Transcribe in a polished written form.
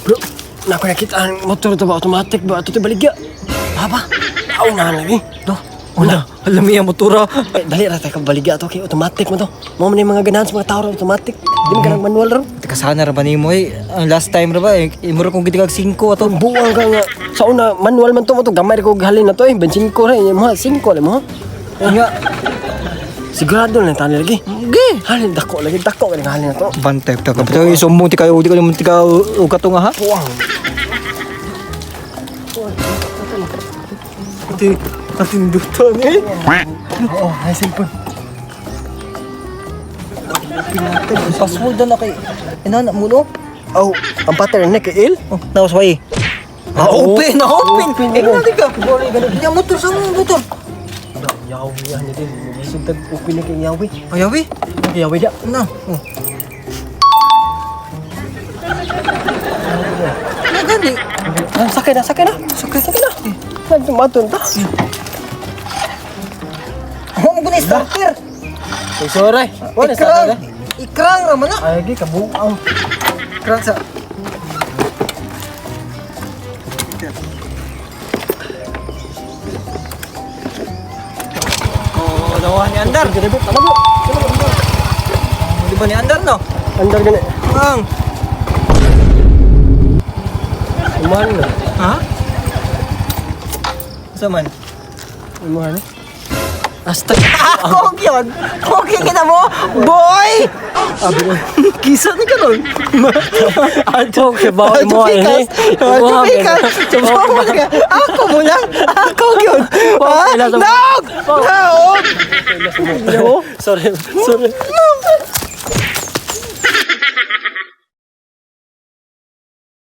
Bro, na ako nakita ang motor to ba automatic ba ato to baligya. Baba. Aw na lagi. Do. Wala, alam niya motora. Eh, dali ra tayo ka baligya ato kay automatic mo to. Mao man yung mga ganahan sa mga tao ra automatic. Di man ganang manual ra. Teka sana ra ba nimo eh. Ang last time ra ba eh, imura kong gitigag 5 ato. Ang buwang ka nga. Sa una, manual man to mo to. Gamay ra ko halin na to eh. 25 ra. Mo ha, 5 alam mo ha. Nga. Sigurado na tani lagi. Ge. Halin dako lagi dako ka halin na to. Bantay ta ka. Pero isumbong ti kayo di ka naman ti ka og kato nga ha. Buwang. Ati atindutan eh. Oo, ay cellphone. Password na kay inana mo no. Oh, ang pattern na kay Il. Oh, naos way. Ah, open, na open. Open, Eh, oh. gani ka. Nya motor sa mo motor. Yawi ano din. Sugtag open na kay Yawi. Ayawi. Yawi da. Na. Oh. Na gani. Ah, sakay na, sakay na. Sakay, sakay na. Nagtumaton ta. Mo mo gani starter. Ay, sorry. Wala sa Ikrang. Ikrang ra man na. Ay, gi kabuang. Ikrang sa. Oh, dawa ni andar. Gani bro, tama bro. Di ba ni andar no? Andar gani. Ang. Imuhan na. Ha? Sa man? Imuhan na. Asta. Ako yun! Okay kita mo! Boy! Kisa ni karon. Ato kay ba imuhan ni. Imuhan ni. Ako mo lang. Ako yun. Ha? Nog! Nog! Sorry, sorry.